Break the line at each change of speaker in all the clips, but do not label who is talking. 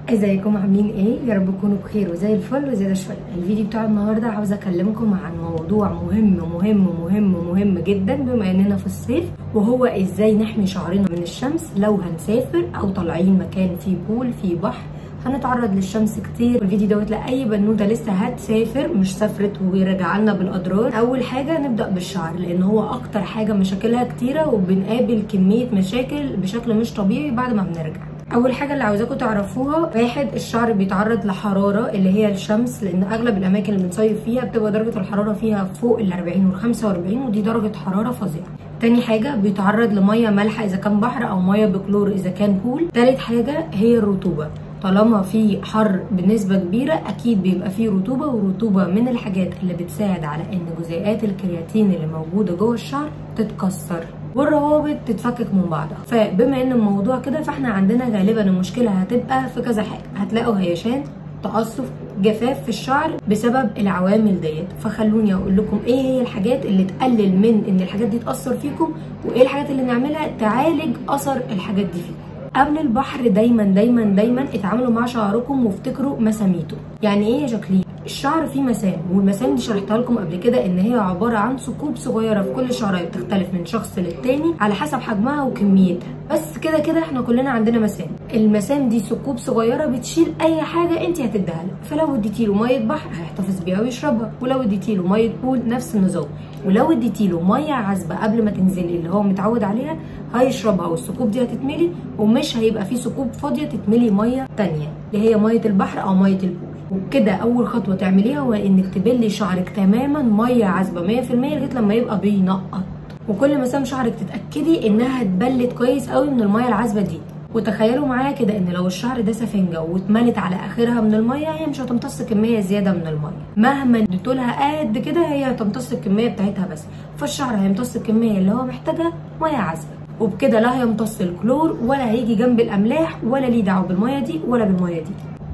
ازيكم عاملين ايه؟ يا رب تكونوا بخير وزي الفل وزيادة شوية. الفيديو بتاع النهارده عاوزه اكلمكم عن موضوع مهم مهم مهم مهم جدا بما اننا في الصيف، وهو ازاي نحمي شعرنا من الشمس لو هنسافر او طالعين مكان فيه pool فيه بحر هنتعرض للشمس كتير. الفيديو دوت لاي بنوته لسه هتسافر مش سافرت وراجعه لنا بالاضرار. اول حاجة نبدا بالشعر لان هو اكتر حاجة مشاكلها كتيرة وبنقابل كمية مشاكل بشكل مش طبيعي بعد ما بنرجع. اول حاجة اللي عاوزاكم تعرفوها، واحد، الشعر بيتعرض لحراره اللي هي الشمس، لان اغلب الاماكن اللي بنصيف فيها بتبقى درجه الحرارة فيها فوق ال 40 وال 45، ودي درجه حرارة فظيعة. تاني حاجة بيتعرض لمية مالحة اذا كان بحر او مية بكلور اذا كان pool. تالت حاجة هي الرطوبة، طالما في حر بنسبة كبيرة اكيد بيبقى فيه رطوبة، والرطوبة من الحاجات اللي بتساعد على ان جزيئات الكرياتين اللي موجودة جوه الشعر تتكسر والروابط تتفكك من بعضها. فبما ان الموضوع كده فاحنا عندنا غالبا المشكلة هتبقى في كذا حاجة، هتلاقوا هيشان، تقصف، جفاف في الشعر بسبب العوامل ديت. فخلوني اقول لكم ايه هي الحاجات اللي تقلل من ان الحاجات دي تاثر فيكم، وايه الحاجات اللي نعملها تعالج اثر الحاجات دي فيكم. قبل البحر دايما دايما دايما اتعاملوا مع شعركم وافتكروا مساميته. يعني ايه يا جاكلين؟ الشعر فيه مسام، والمسام دي شرحتها لكم قبل كده ان هي عبارة عن ثقوب صغيرة في كل شعرايه بتختلف من شخص للتاني على حسب حجمها وكميتها، بس كده كده احنا كلنا عندنا مسام. المسام دي ثقوب صغيرة بتشيل اي حاجة انت هتديها لها، فلو اديتي له مية بحر هيحتفظ بيها ويشربها، ولو اديتي له مية pool نفس النظام، ولو اديتي له مية عذبه قبل ما تنزلي اللي هو متعود عليها هيشربها، والثقوب دي هتتملي ومش هيبقى في ثقوب فاضية تتملي مية تانية اللي هي مية البحر او مية ال pool. وبكده اول خطوة تعمليها هو انك تبلي شعرك تماما مية عذبه 100% لغاية لما يبقى بينقط، وكل مسام شعرك تتاكدي انها اتبلت كويس قوي من المية العذبة دي. وتخيلوا معايا كده ان لو الشعر ده سفنجه واتملت على اخرها من المية هي مش هتمتص كمية زيادة من المية، مهما اديتولها قد كده هي هتمتص الكمية بتاعتها بس، فالشعر هيمتص الكمية اللي هو محتاجها مية عذبه، وبكده لا هيمتص الكلور ولا هيجي جنب الاملاح ولا ليه دعوه بالمية دي ولا بالمية دي.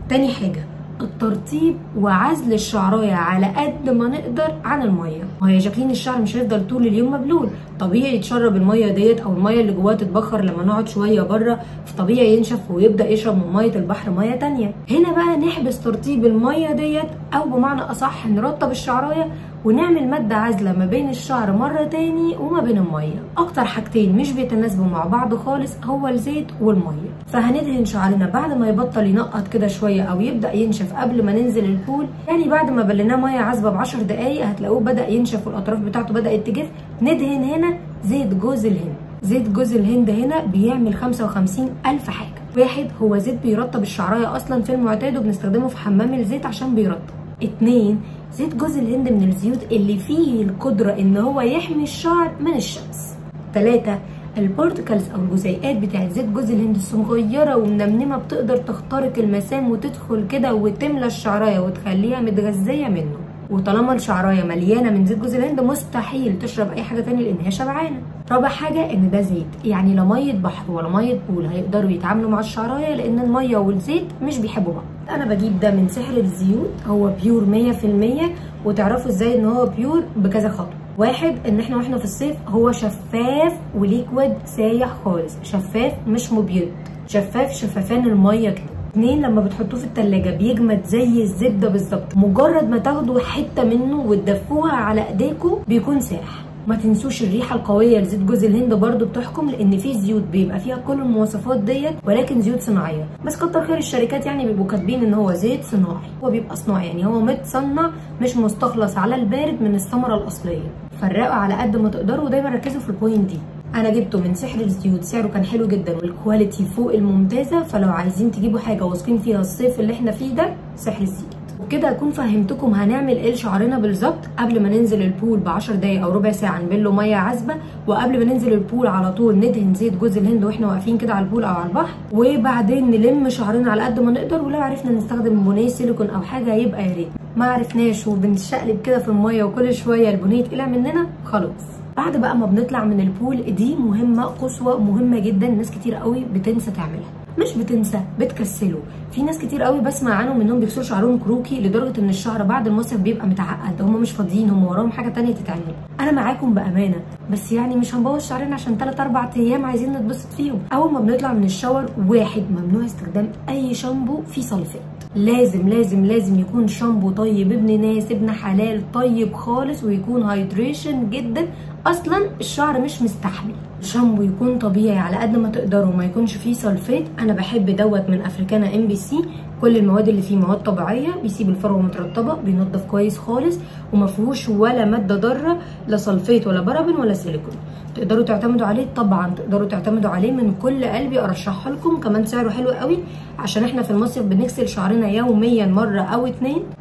تاني حاجة الترطيب وعزل الشعرايه على قد ما نقدر عن المية. ما هي جاكلين الشعر مش هيفضل طول اليوم مبلول، طبيعي يتشرب المية ديت او المية اللي جواه تتبخر لما نقعد شوية بره، فطبيعي ينشف ويبدا يشرب من مية البحر مية تانية. هنا بقى نحبس ترطيب المية ديت، او بمعنى اصح نرطب الشعرايه ونعمل مادة عازله ما بين الشعر مرة تاني وما بين المية. اكتر حاجتين مش بيتناسبوا مع بعض خالص هو الزيت والمية، فهندهن شعرنا بعد ما يبطل ينقط كده شوية او يبدا ينشف قبل ما ننزل ال pool، يعني بعد ما بليناه مية عذبه ب10 دقايق هتلاقوه بدا ينشف والاطراف بتاعته بدات تجف. ندهن هنا زيت جوز الهند. زيت جوز الهند هنا بيعمل 55,000 حاجة. واحد، هو زيت بيرطب الشعرايه اصلا في المعتاد وبنستخدمه في حمام الزيت عشان بيرطب. اتنين، زيت جوز الهند من الزيوت اللي فيه القدرة ان هو يحمي الشعر من الشمس. تلاتة، ال particles او الجزيئات بتاعت زيت جوز الهند الصغيرة ومنمنمة بتقدر تخترق المسام وتدخل كده وتملى الشعراية وتخليها متغذية منه، وطالما الشعراية مليانة من زيت جوز الهند مستحيل تشرب اي حاجة تانية لان هي شبعانة. رابع حاجة ان ده زيت، يعني لا مية بحر ولا مية pool هيقدروا يتعاملوا مع الشعراية لان المية والزيت مش بيحبوا بعض. انا بجيب ده من سحر الزيوت، هو pure 100%، وتعرفوا ازاي ان هو pure بكذا خطوة. واحد، ان احنا واحنا في الصيف هو شفاف و liquid سايح خالص، شفاف مش مبيض، شفاف شفافان المية كده. اتنين، لما بتحطوه في التلاجة بيجمد زي الزبدة بالظبط، مجرد ما تاخدوا حتة منه وتدفوها على ايديكم بيكون ساح. ما تنسوش الريحة القوية لزيت جوز الهند برده بتحكم، لان في زيوت بيبقى فيها كل المواصفات ديت ولكن زيوت صناعية، بس كتر خير الشركات يعني بيبقوا كاتبين ان هو زيت صناعي، هو بيبقى صناعي يعني هو متصنع مش مستخلص على البارد من الثمرة الاصلية. فرقوا على قد ما تقدروا ودايما ركزوا في ال point دي. انا جبته من سحر الزيوت، سعره كان حلو جدا وال quality فوق الممتازة، فلو عايزين تجيبوا حاجة واثقين فيها الصيف اللي احنا فيه ده سحر الزيوت. وبكده اكون فهمتكم هنعمل ايه لشعرنا بالظبط قبل ما ننزل ال pool ب10 دقايق او ربع ساعة نبله مية عذبه، وقبل ما ننزل ال pool على طول ندهن زيت جوز الهند واحنا واقفين كده على ال pool او على البحر، وبعدين نلم شعرنا على قد ما نقدر، ولو عرفنا نستخدم بونيه سيليكون او حاجة يبقى يا ريت، ما عرفناش وبنشقلب كده في المية وكل شوية البونيه يتقلع مننا خلاص. بعد بقى ما بنطلع من ال pool، دي مهمة قصوى مهمة جدا ناس كتير قوي بتنسى تعملها، مش بتنسى، بتكسلوا. في ناس كتير قوي بسمع عنهم انهم بيغسلوا شعرهم كروكي لدرجة ان الشعر بعد المصيف بيبقى متعقد، هم مش فاضيين، هم وراهم حاجة تانية تتعمل. انا معاكم بامانه، بس يعني مش هنبوظ شعرنا عشان 3 4 ايام عايزين نتبسط فيهم. اول ما بنطلع من ال shower، واحد، ممنوع استخدام اي شامبو فيه sulfate. لازم لازم لازم يكون شامبو طيب، ابن ناس، ابن حلال، طيب خالص، ويكون hydration جدا، اصلا الشعر مش مستحمل. شامبو يكون طبيعي على قد ما تقدروا، ما يكونش فيه sulfate. انا بحب دوت من افريكانا MBC، كل المواد اللي فيه مواد طبيعية، بيسيب الفروه مترطبه، بينضف كويس خالص، وما فيهوش ولا مادة ضارة، لا sulfate ولا بارابين ولا سيليكون. تقدروا تعتمدوا عليه، طبعا تقدروا تعتمدوا عليه، من كل قلبي ارشحه لكم. كمان سعره حلو قوي، عشان احنا في المصيف بنغسل شعرنا يوميا مرة او 2،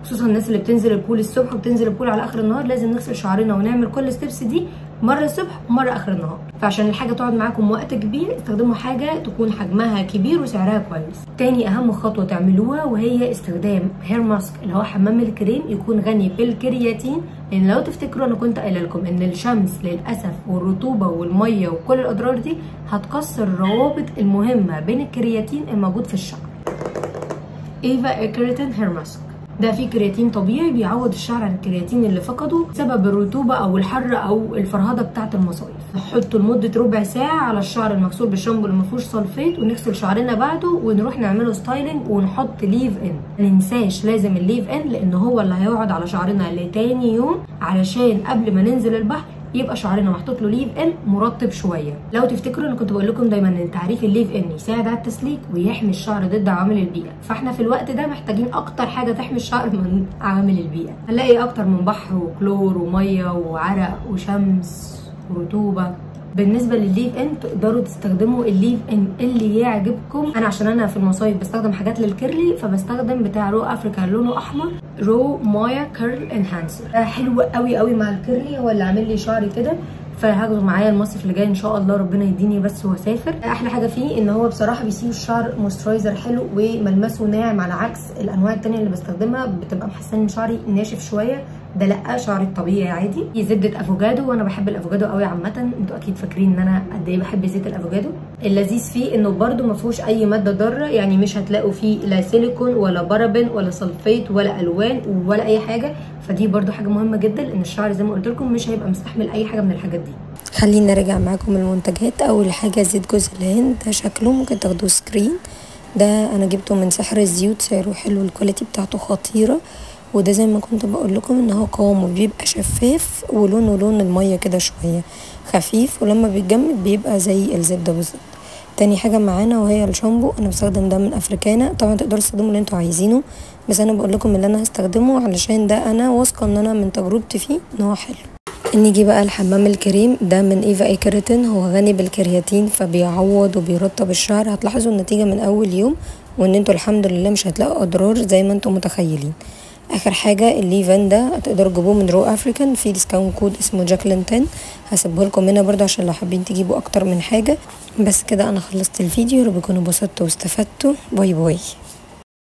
خصوصا الناس اللي بتنزل ال pool الصبح وبتنزل ال pool على اخر النهار، لازم نغسل شعرنا ونعمل كل steps دي مرة الصبح ومرة اخر النهار. فعشان الحاجة تقعد معاكم وقت كبير، استخدموا حاجة تكون حجمها كبير وسعرها كويس. تاني اهم خطوة تعملوها وهي استخدام hair mask اللي هو حمام الكريم، يكون غني بالكرياتين، لان لو تفتكروا انا كنت قايله لكم ان الشمس للاسف والرطوبة والمية وكل الاضرار دي هتكسر الروابط المهمة بين الكرياتين الموجود في الشعر. ايفا كرياتين hair mask ده فيه كرياتين طبيعي بيعوض الشعر عن الكرياتين اللي فقده بسبب الرطوبة او الحر او الفرهده بتاعه المصايف. نحطه لمدة ربع ساعة على الشعر المغسول بالشامبو اللي ما فيهوش sulfate، ونغسل شعرنا بعده ونروح نعمله styling ونحط leave in. ما ننساش لازم ال leave in، لان هو اللي هيقعد على شعرنا لتاني يوم، علشان قبل ما ننزل البحر يبقى شعرنا محطوط له leave in مرطب شوية. لو تفتكروا انا كنت بقول لكم دايما ان تعريف ال leave in يساعد على التسليك ويحمي الشعر ضد عوامل البيئة، فاحنا في الوقت ده محتاجين اكتر حاجة تحمي الشعر من عوامل البيئة. هنلاقي اكتر من بحر وكلور ومية وعرق وشمس ورطوبه. بالنسبة للل leave in تقدروا تستخدموا ال leave in اللي يعجبكم. انا عشان انا في المصايف بستخدم حاجات لل curly، فبستخدم بتاع Raw Africa لونه احمر، Raw مايا curl enhancer، حلو قوي قوي مع ال curly، هو اللي عامل لي شعري كده، فهاخده معايا المصيف اللي جاي ان شاء الله، ربنا يديني بس واسافر. احلى حاجة فيه ان هو بصراحة بيسيب الشعر moisturizer حلو وملمسه ناعم، على عكس الانواع التانية اللي بستخدمها بتبقى محسنة ان شعري ناشف شوية، ده لا، شعري الطبيعي عادي. في زبدة افوكادو، وانا بحب الافوكادو قوي عامة، انتوا اكيد فاكرين ان انا قد ايه بحب زيت الافوكادو. اللذيذ فيه انه برده ما فيهوش اي مادة ضارة، يعني مش هتلاقوا فيه لا سيليكون ولا بارابين ولا sulfate ولا الوان ولا اي حاجة، فدي برده حاجة مهمة جدا، لان الشعر زي ما قلت لكم مش هيبقى مستحمل اي حاجة من الحاجات دي.
خلينا نرجع معاكم المنتجات. اول حاجة زيت جوز الهند، ده شكله ممكن تاخدوه screen، ده انا جبته من سحر الزيوت، سعره حلو، ال quality بتاعته خطيرة، وده زي ما كنت بقول لكم ان هو قوامه بيبقى شفاف ولونه لون المية كده شوية خفيف، ولما بيتجمد بيبقى زي الزبدة بالظبط. تاني حاجة معانا وهي الشامبو، انا بستخدم ده من افريكانا، طبعا تقدروا تستخدموا اللي انتوا عايزينه، بس انا بقول لكم اللي انا هستخدمه علشان ده انا واثقة ان انا من تجربتي فيه ان هو حلو. نيجي بقى الحمام الكريم، ده من ايفا اي كيراتين، هو غني بالكرياتين فبيعوض وبيرطب الشعر، هتلاحظوا النتيجة من اول يوم، وان انتوا الحمد لله مش هتلاقوا اضرار زي ما انتوا متخيلين. اخر حاجة ال leave-in ده هتقدروا تجيبوه من Raw African، في discount code اسمه جاكلين 10، هسيبه لكم هنا برده عشان لو حابين تجيبوا اكتر من حاجة. بس كده انا خلصت الفيديو، رب تكونوا اتبسطتوا واستفدتوا. bye bye.